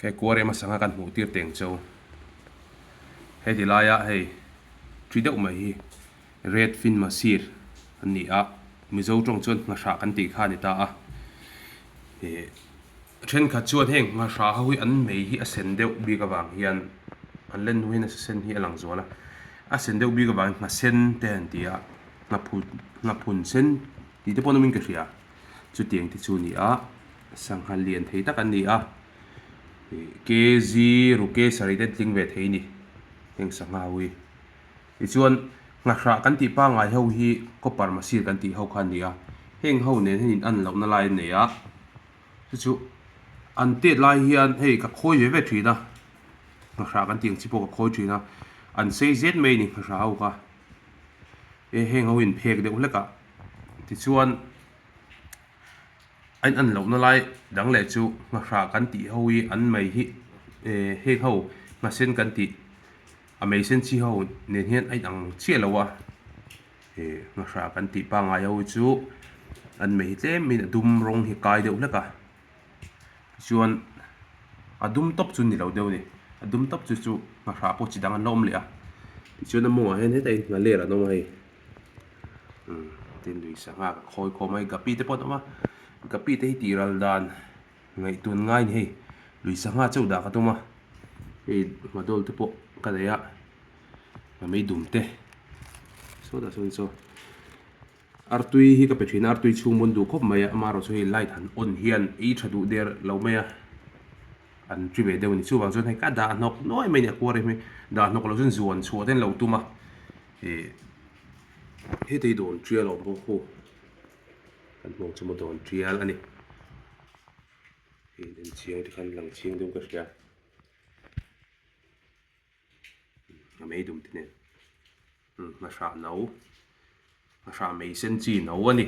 He aquarium a sangha kan hmuh tir teng chu heti laia hei thi deuh mai hi red fin mahseer an ni a mizo tawng chuan nghahrah kan tih kha a ni ta a ih thenkhat chuan heng nghahrah ho hi an mei hi a sen deuh bik avang hian an len hnu hian a sen hi a lang zual a a sen deuh bik avangin nghasen te an ti a nghaphun nghaphun sen tih te pawh an awmin ka hria chutiang te chu a ni a sangha lian thei tak an ni a ih kg ruke sarih te an tling ve thei a ni heng sangha ho hi tichuan nghahrah kan tih pangngai ho hi copper mahseer kan tih ho kha an ni a heng ho nen hian in an lohna lai an nei a chu chu an tet lai hian hei ka khawi ve ve thin a nghahrah kan tih ang chi pawh ka khawi thin a an sei zet mai a ni nghahrah ho kha e heng ho hi an phek deuh hlek a tichuan a in an lohna lai dang leh chu nghahrah kan tih ho hi an mei hi eh heng ho nghasen kan tih a mei sen chi ho nen hian a in ang chiah lo a eh nghahrah kan tih pangngai ho hi chu an mei hi tlem in a dum rawng hi a kai deuh hlek a tichuan a dum tawp chu ni lo deuh a ni a dum tawp chu chu nghahrah pawh chi dang an la awm leh a tichuan a mawngah hian hetah hian nghaler an awm a hei. Umm tin lui sangha ka khawi khawm a hei gapi te pawh an awm a gapi te hi tih ral dan ngaihtuah ngai a ni hei lui sangha chauh dah ka tum a hei ngadawl te pawh ka nei a a mei dum te sawtah sawn saw artui hi ka pe thin a artui chhung pawn duh khawp mai a amaherawhchu hei light han on hian ei tha duh der lo mai a an ti ve deuh a ni chuvang chuan hei ka dah hnawk nuai mai a ni a kuar em hi dah hnawk loh chuan zuan chhuah te an lo tum a. Ih heti hi dawn tial a awm bawk hu kan hmuh chu maw dawn tial a ni hei en chiang te khan lang chiang deuh ka hria a mei dum te nen nghahrah no nghahrah mei sen chi no a ni.